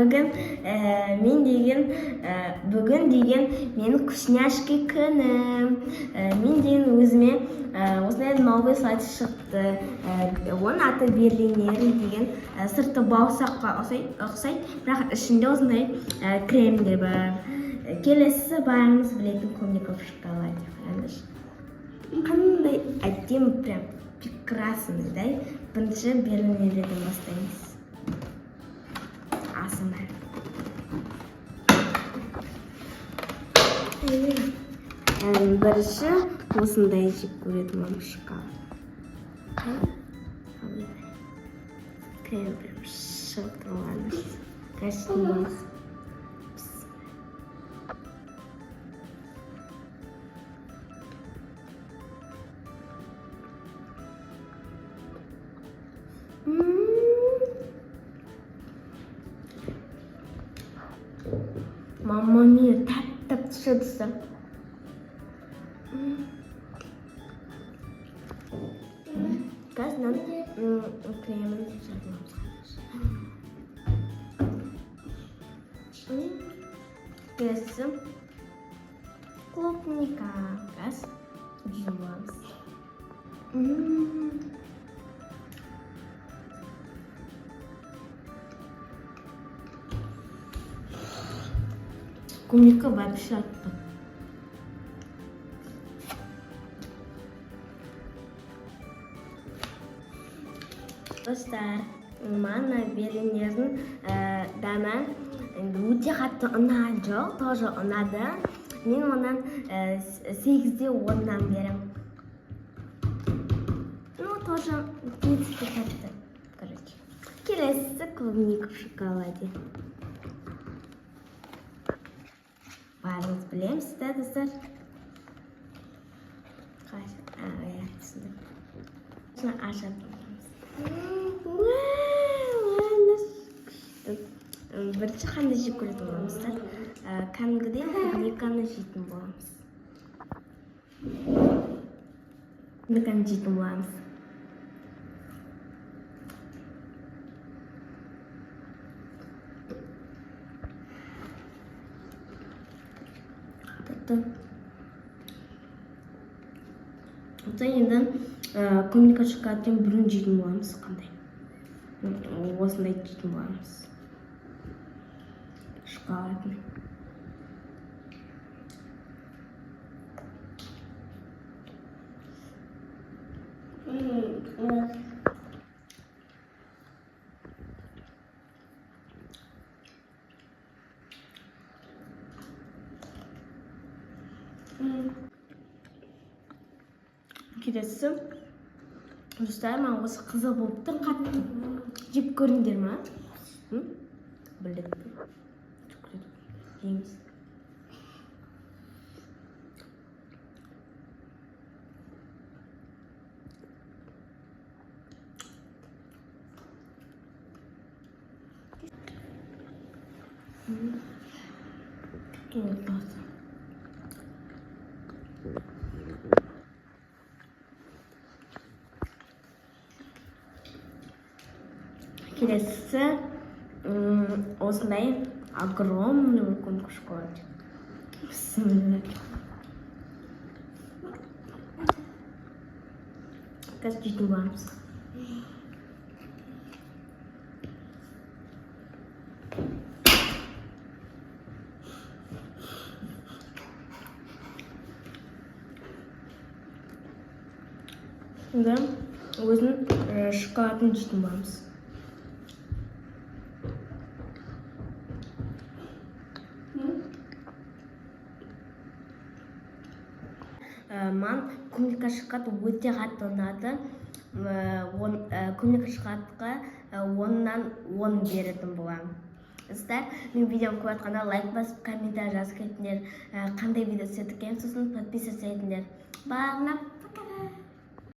Бүгін мен деген бүгін деген менің вкусняшки күнім. Мен деген өзіме осындай новый слайд шықты. Оның аты Берлинер деген. Сырты бауырсаққа ұқсайды, бірақ ішінде осындай крем де бар. Келесісі бәріміз білетін клубника в шоколаде. Қараңдаршы. Қандай әдемі, прям прекрасный, да? Бірінші Берлинерден бастаймыз. Асылмай. Бірінші осындай жеп көретін боламын, шоколад. Крем прям шығып тұрған. Кәсіп. Мамма миа, тәп тәп түседі. Қазір мынаның кремін жағамыз. Келесі клубника. Қазір жуамыз. Клубника вообще отпад. Достар, маған Берлинердің дәмі енді өте қатты ұнаған жоқ, тоже ұнады. Мен онан 8-де 10-нан беремін. Ну, тоже, в принципе, тәтті. Короче. Келесісі клубника в шоколаде. Бәріміз білеміз, да, достар? Қалай? А, иә, түсіндім. Осыны ашатын боламыз. Вау, күшті. Бірінші қандай жеп көретін боламыз, достар? Кәдімгідей клубниканы жейтін боламыз. Клубниканы жейтін боламыз. Тәтті. Одан енді клубника шоколадтен біреуін жейтін боламыз, қандай. Осындай жейтін боламыз. Шоколадный. Келесі, достар, маған осы қызық болып тұр қатты. Жеп көрдіңдер ма? М? Білдік. Жейміз. Классно. Келесі осындай огромный үлкен шоколад. Бісміллә. Қазір жейтін боламыз. Енді өзінің шоколадын жейтін боламыз. Маған клубника шоколад өте қатты ұнады. Клубника шоколадқа 10-нан 10 беретін боламын. Достар, мен видеомды көріп жатқанда лайк басып, комментарий жазып кетіңдер. Қандай видео түседі екен, сосын подписываться етіңдер. Барлығына